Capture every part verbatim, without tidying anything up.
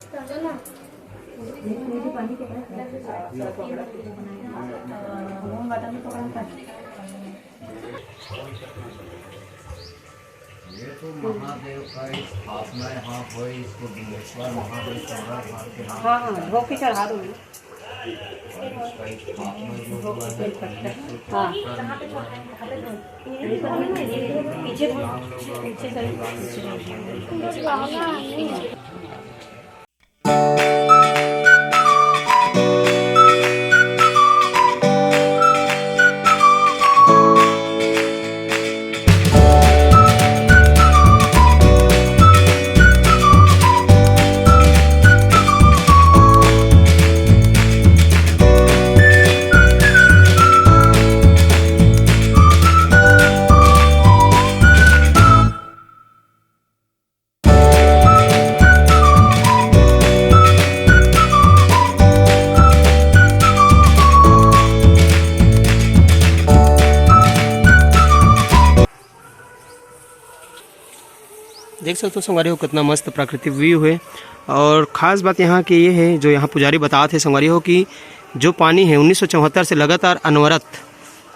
ये तो महादेव का स्थापना यहाँ हुई, इसको डुंगेश्वर महादेव चौरा धाम के नाम हाँ, हाँ, भोग के चढ़ा दो। और इसका स्थापना जो हुआ है, हाँ। उन्नीस सौ चौहत्तर में हुआ है। पीछे, पीछे से, पीछे से। देख सकते हो संगवारी हो, कितना मस्त प्राकृतिक व्यू है। और ख़ास बात यहाँ की ये है, जो यहाँ पुजारी बताते हैं संगवारी हो, कि जो पानी है उन्नीस सौ चौहत्तर से लगातार अनवरत,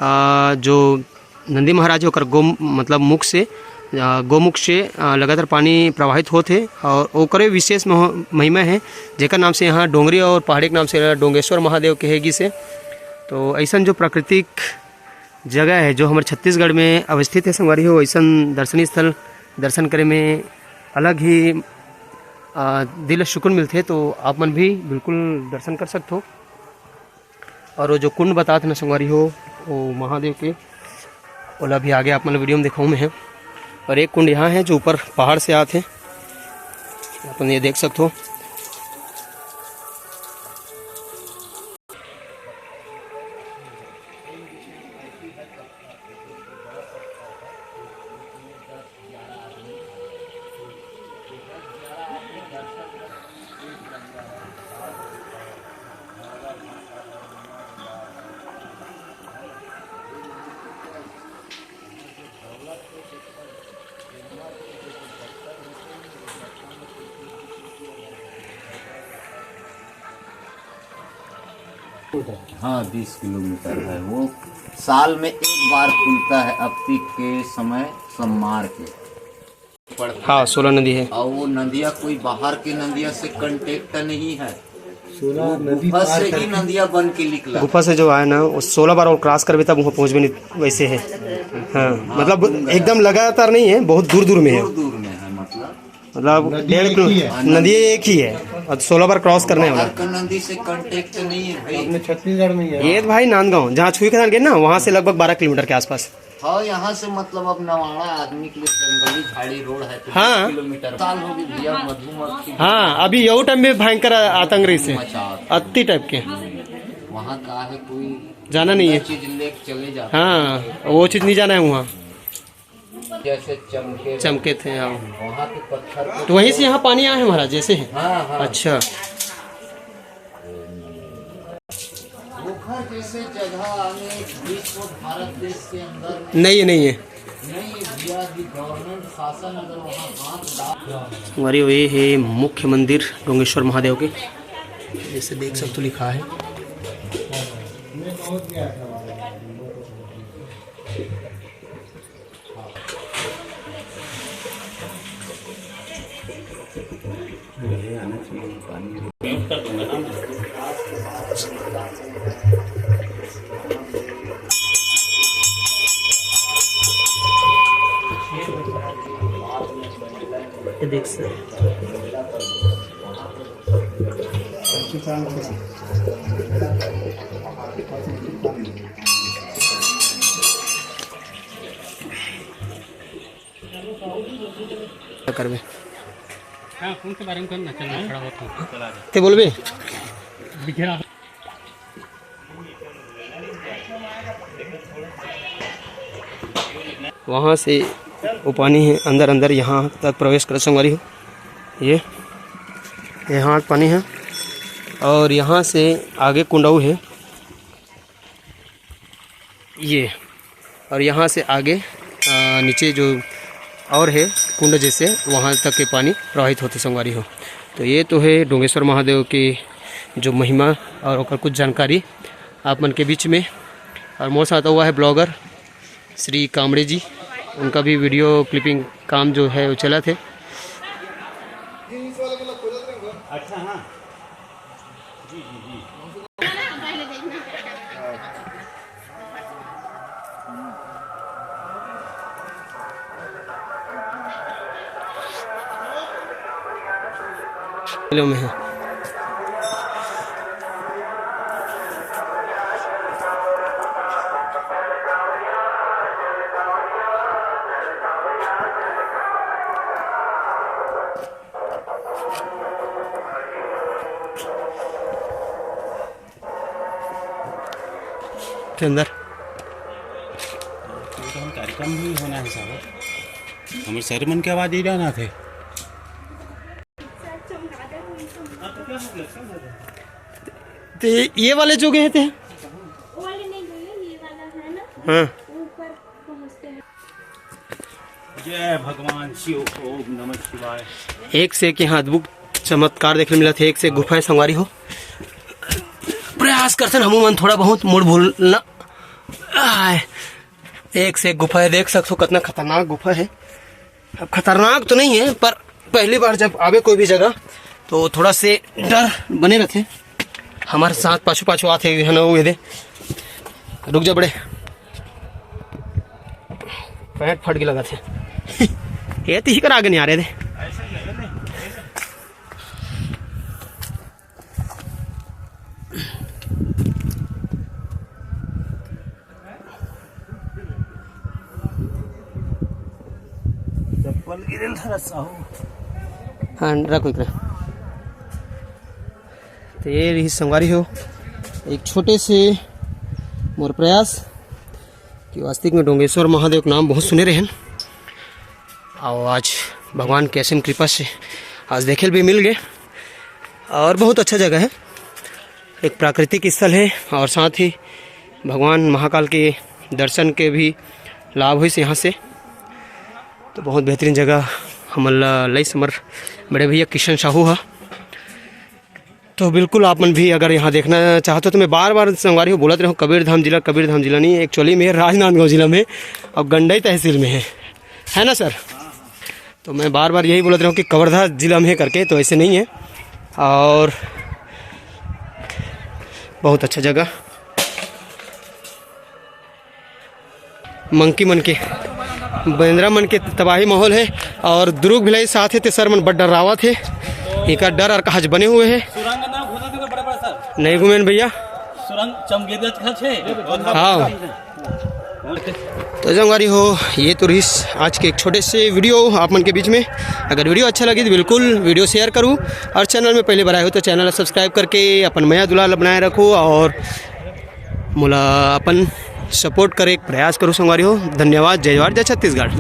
आ, जो नंदी महाराज ओकर गो, मतलब मुख से, आ, गोमुख से, आ, लगातार पानी प्रवाहित होत है और ओकरे विशेष मह-, महिमा है, जेकर नाम से यहाँ डोंगरी और पहाड़ी के नाम से डोंगेश्वर महादेव कहे गिस हे। तो ऐसन जो प्राकृतिक जगह है, जो हमर छत्तीसगढ़ में अवस्थित है संगवारी हो, ऐसन दर्शनीय स्थल दर्शन करे में अलग ही, आ, दिल सुकून मिलथे। तो आप मन भी बिल्कुल दर्शन कर सकथो। और वो जो कुंड बतात ना संगवारी हो, वो महादेव के, ओला भी आगे आप मन वीडियो में दिखाऊँ मैं है। और एक कुंड यहाँ है जो ऊपर पहाड़ से आत है, अपन ये देख सकते हो। हाँ, बीस किलोमीटर है वो। साल में एक बार खुलता है, अक्ति के समय सोमवार के। हाँ, सोलह नदी है। और वो नदिया कोई बाहर के नदिया से कांटेक्ट नहीं है, सोलह वो नदी गुफा पार से ही करके नदिया बन के निकला। गुफा से जो आया ना, वो सोलह बार और क्रॉस करबे तब वहाँ पहुँचबे नहीं, वैसे है। हाँ, मतलब एकदम लगातार नहीं है, बहुत दूर दूर में है। दूर दूर में है, मतलब मतलब नदी डेढ़ एक किलो ही है। नदी एक ही है और सोलह बार क्रॉस करने वाला। बाहर का नदी से कांटेक्ट नहीं है भाई। अपने छत्तीसगढ़ में ही है। ये तो भाई नांदगांव, जहाँ छुई खदान गए ना, वहाँ से लगभग बारह किलोमीटर के आसपास। हाँ, यहाँ से मतलब अब नवाड़ा आदमी के लिए जंगली झाड़ी रोड है, तो हाँ। बीस किलोमीटर। साल हो गई भैया, मधुमक्खी हाँ, अभी यहू टाइम में भयंकर आतंक रही से, मचा। अति टाइप के। वहाँ का है कोई जाना नहीं है। चीज लेके चले जाते हाँ, वो चीज़ नहीं जाना है वहाँ। जैसे चमके चमके थे, हाँ। वहाँ के पत्थर को तो वहीं से यहाँ पानी आया है महाराज, जैसे है। हाँ, हाँ। अच्छा। गुफा जैसे जगह आने विश्व भारत देश के अंदर में नहीं है, नहीं है। नहीं भैया, अभी गवर्नमेंट शासन अगर वहाँ हाथ डाल हमारी ये है मुख्य मंदिर डोंगेश्वर महादेव के, जैसे देख सकते हो लिखा है। ये देख सकते करबे। हाँ, फोन के बारे में करना, चल, मैं खड़ा होता हूँ। ते बोलबे? बिघेरा। वहाँ से वो पानी है अंदर, अंदर यहाँ तक प्रवेश कर संगवारी हो। ये यहाँ पानी है और यहाँ से आगे कुंडऊ है। ये, और यहाँ से आगे, अ, नीचे जो और है कुंड जैसे, वहाँ तक के पानी प्रवाहित होते संगवारी हो। तो ये तो है डोंगेश्वर महादेव के जो महिमा और ओकर कुछ जानकारी आप मन के बीच में। और मोर साथ हुआ है ब्लॉगर श्री कामड़े जी, उनका भी वीडियो क्लिपिंग काम जो है वो चलत हे। अच्छा, हाँ। जी, जी, जी। किलो में है। के अंदर। तो हम कार्यक्रम भी होना है साहब, हमर सर मन के आवाज ही रहना थे। तो ये वाले जो गए थे? वो वाले नहीं गए, ये वाला है ना, हाँ। ऊपर पहुंचते हैं। जय भगवान शिव, ओम नमः शिवाय। एक से एक यहाँ अद्भुत चमत्कार देखे मिलत हे, एक से एक गुफा हे संगवारी हो। प्रयास करथन हमू मन थोड़ा बहुत मुड़ भूलना। आय, एक से एक गुफा हे, देख सकथो कितना खतरनाक गुफा हे। अब खतरनाक तो नहीं है, पर पहली बार जब आवे कोई भी जगह तो थोड़ा से डर बने रहथे। हमारे साथ पाछू पाछू आथे, ये ना, ये दे, रुक जा बड़े, पैंट फट के लगा थे। ये तो ही कर आगे नहीं आ रहे थे। चप्पल गिरल था साहू। हाँ, रखो एकरा। तो ये रही संगवारी हो, एक छोटे से मोर प्रयास कि वास्तविक में डोंगेश्वर महादेव के नाम बहुत सुने रहेन, और आज भगवान के असीम कृपा से आज देखे भी मिल गए, और बहुत अच्छा जगह है, एक प्राकृतिक स्थल है, और साथ ही भगवान महाकाल के दर्शन के भी लाभ होइस यहाँ से। तो बहुत बेहतरीन जगह हमन ला लइस हमर बड़े भैया किशन साहू हा। तो बिल्कुल आप मन भी अगर यहाँ देखना चाहते हो तो मैं बार बार संगवारी हो बोलत रहूँ कबीरधाम जिला, कबीरधाम जिला नहीं, एक्चुअली में राजनांदगांव जिला में और गंडई तहसील में है, है ना सर? तो मैं बार बार यही बोलत रहूँ कि कवर्धा जिला में है करके, तो ऐसे नहीं है। और बहुत अच्छा जगह। मंकी मन के, बेंदरा मन के तबाही माहौल है। और दुरुग भिलाई साथ है ते सर मन बड़ डरावत है। इनका डर और कहाज बने हुए है। सुरंग ना घुसा दे बड़ा बड़ा सर। नहीं घूमेन भैया। सुरंग चमगेदत का छे। हाँ। तो संगवारी हो, ये तो रहिस आज के एक छोटे से वीडियो आप मन के बीच में। अगर वीडियो अच्छा लगे तो बिल्कुल वीडियो शेयर करूँ, और चैनल में पहली बार आए हो तो चैनल सब्सक्राइब करके अपन मया दुलार बनाए रखो, और मोला अपन सपोर्ट करे के प्रयास करूँ संगवारी हो। धन्यवाद। जय जोहार, जय छत्तीसगढ़।